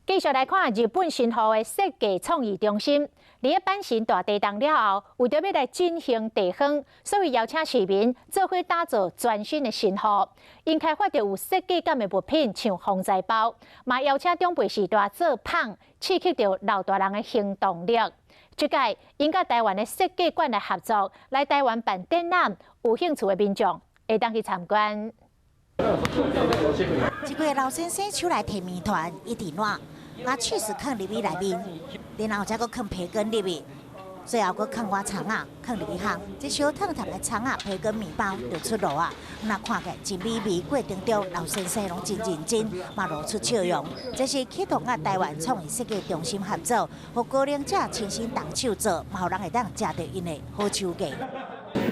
繼續來看日本新戶的設計創意中心，佇咧阪神大地動了後，為著欲來振興地方，所以邀請市民做伙打造全新的新戶。𪜶開發著有設計感的物品，像防災包，嘛邀請長輩時代做麭，刺激著老大人的行動力。這屆𪜶佮台灣的設計館來合作，來台灣辦展覽，有興趣的民眾會當去參觀。一個老先生手內提麵團，一直撋，把起司囥入去內面，然後才閣囥培根入去，最後閣囥寡蔥仔，囥入去烘。這燒燙燙的蔥仔培根麵包就出爐啊！若看起來真美味，過程中老先生攏真認真，嘛露出笑容。這是啟動佮台灣創意設計中心合作，予高齡者親身動手做，嘛予人會當食著𪜶的好手藝。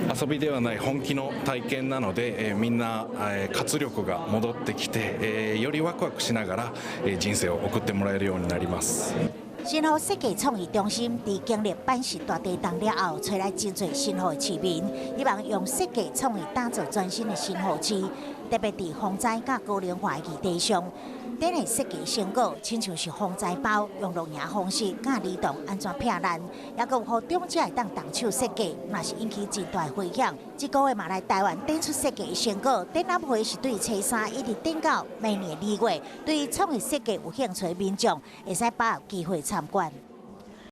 遊びではない本気の体験なので、みんな活力が戻ってきて、よりワクワクしながら人生を送ってもらえるようになります。新戶設計創意中心佇經歷阪神大地動了後，揣來真濟新戶的市民，希望用設計創意打造全新的新戶市，特別佇防災佮高齡化的議題上，展的設計成果，親像是防災包，用露營方式教兒童按怎避難，抑閣有予長者會當動手設計，嘛是引起真大迴響。這個月嘛來台灣展出設計成果，展覽會是對初三一直展到明年2月，對創意設計有興趣的民眾，會使把握機會參觀。